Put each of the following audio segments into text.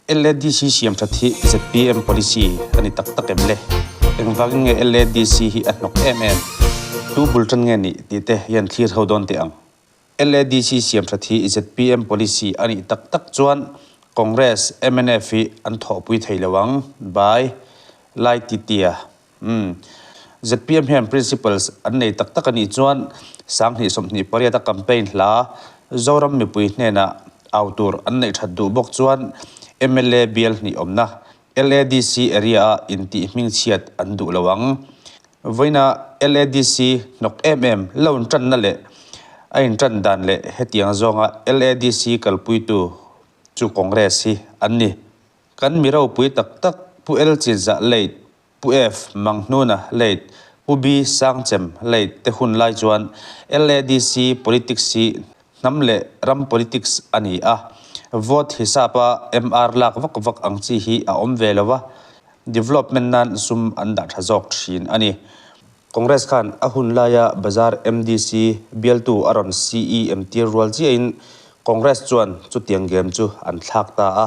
LADC siam that hi zpm policy a ni tak tak em le? Engvangin nge LADC hi a hnawk em em? Tu bul tan nge nih tih te hian thlir ho dawn teh ang. LADC siam that hi zpm policy a nih tak tak chuan Congress, mnf hi an thawhpui thei lo ang. By Laititia. Umm. Zpm hian principles an nei tak tak a nih chuan 2028 a campaign hla Zoram mipui hnenah au tur an neih that duh bawk chuan mla bial hnih awmna LADC area a intih hmingchhiat an duh lo ang. Vawiina LADC hnawk em em loan tanna leh a intan dan leh hetiang zawnga LADC kalpuitu chu Congress hi an ni. Kan mi ropui tak tak Pu L Chinzah late, Pu F Manghnuna late, Pu B Sangchem late te hun lai chuan LADC politics hi hnam leh ram politics a ni a, vote hisap a MR lak vak vak ang chi hi a awm ve lo a, development nan sum an dah tha zawk thin a ni. Congress khan a hun laia Bazar MDC bialtu a rawn CEM tir rual chiahin Congress chuan chutiang game chu an thlak ta a.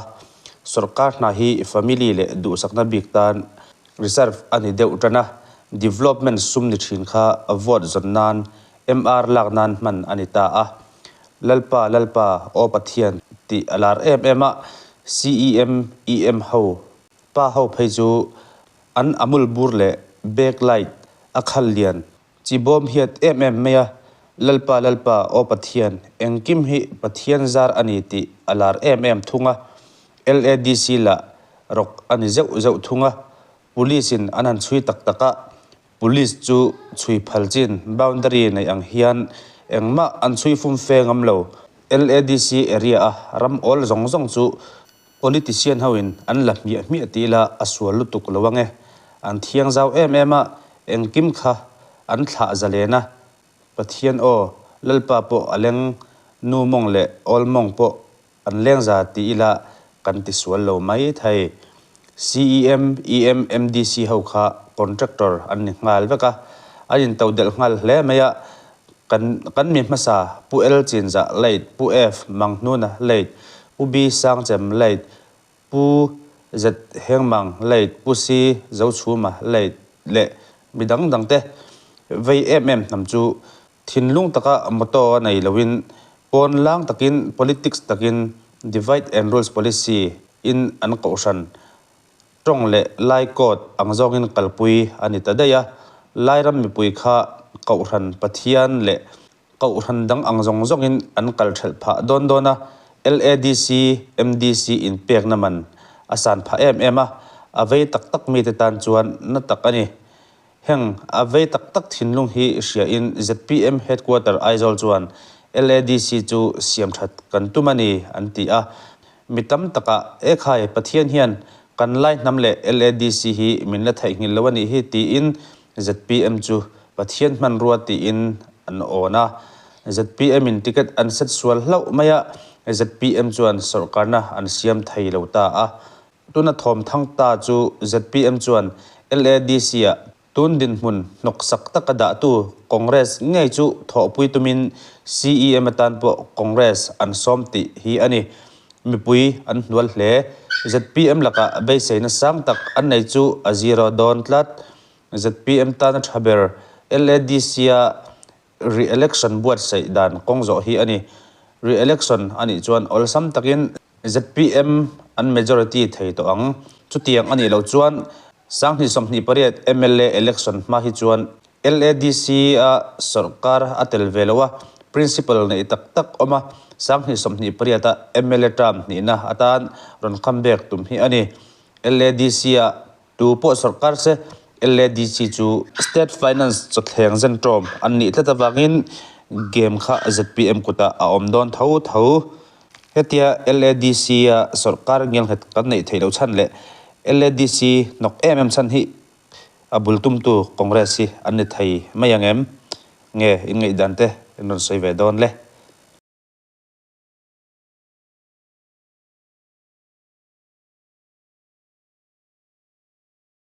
Sorkar hna hi family leh duhsakna bik tan reserve a ni deuh tan a, development sum ni thin kha vote zawn nan MR lak nan hman a ni ta a. Lalpa Lalpa Aw Pathian tih a lar em em a, CEM, EM ho pa ho phei chu An amul bur leh back light a khal lian chi bawm hiat em em mai a, Lalpa Lalpa aw Pathian, engkim hi Pathian zar a ni tih a lar em em thung a, LADC lah rawk a ni zeuh zeuh thung a, Police in an han chhui tak tak a, Police chu chhui phal chin boundary nei ang hian engmah an chhui fum fe ngam lo, LADC area a ram awl zawng zawng chu Politician ho in an la hmiah hmiah ti ila a sual lutuk lo ange. An thiang zau em em a, engkim kha an thlah zalen a. Pathian aw, Lalpa pawh a leng, nu mawng leh awl mawng pawh an leng za ti ila kan ti sual lo mai thei. CEM, EM, MDC ho kha contractor an ni nghal vek a, an intodelh nghal hle mai a, Kan kan mi hmasa Pu L Chinzah late, Pu F Manghnuna late, Pu B Sangchem late, Pu Z Hengmang late, Pu C Zochhuma late leh mi dang dang te vei em em hnam chu thinlung taka motto a nei loin pawn lang takin politics takin divide and rules policy in an kohhran Tawng leh Lai Court ang zawngin kalpui a ni ta daih a, Lairam mipui kha Kohhran Pathian leh Kohhran dang ang zawng zawngin an kal thelh phah dawn dawn a, LADC, MDC inpekna man a san phah em em a, a vei tak tak mite tan chuan na tak a ni. Heng a vei tak tak thinlung hi hriain zpm Headquarter Aizawl chuan LADC chu siam that kan tum a ni an ti a. Mi tam takah Ekhai Pathian hian kan lai hnam leh LADC hi min la theihnghilh lo a nih hi tiin zpm chu Pathian hmanrua tiin an awn a. Zpm in ticket an set sual hlauh mai a, zpm chuan sawrhkarna an siam thei lo ta a. Tuna thawm thang ta chu zpm chuan LADC-ah tun dinhmun hnawksak taka dahtu Congress ngei chu thawhpui tumin CEM atan pawh Congress an sawm tih hi a ni. Mipui an hnual hle. Zpm lakah beiseina sang tak an nei chu a zero dawn tlat. Zpm tana tha ber LADC-a Re-election buatsaih dan kawng zawh hi a ni. Re-election a nih chuan awlsam takin zpm an majority thei tawh ang. Chutiang a nih loh chuan 2028 mla election hma hi chuan LADC-a sawrkar a tel ve lo a, principle neih tak tak awm a, 2028-a mla term hnihna atan rawn comeback tum hi a ni. LADC-a Tu pawh sawrkar se LADC chu State Finance chawthleng zen ṭawm an nih tlat avangin game kha zpm kutah a awm dawn tho tho. Hetia LADC-a sawrkar ngelnghet kan neih theih loh chhan leh LADC hnawk em em chhan hi a bul tumtu Congress hi an ni thei mai ang em? Nge in ngaihdan te in rawn sawi ve dawn le?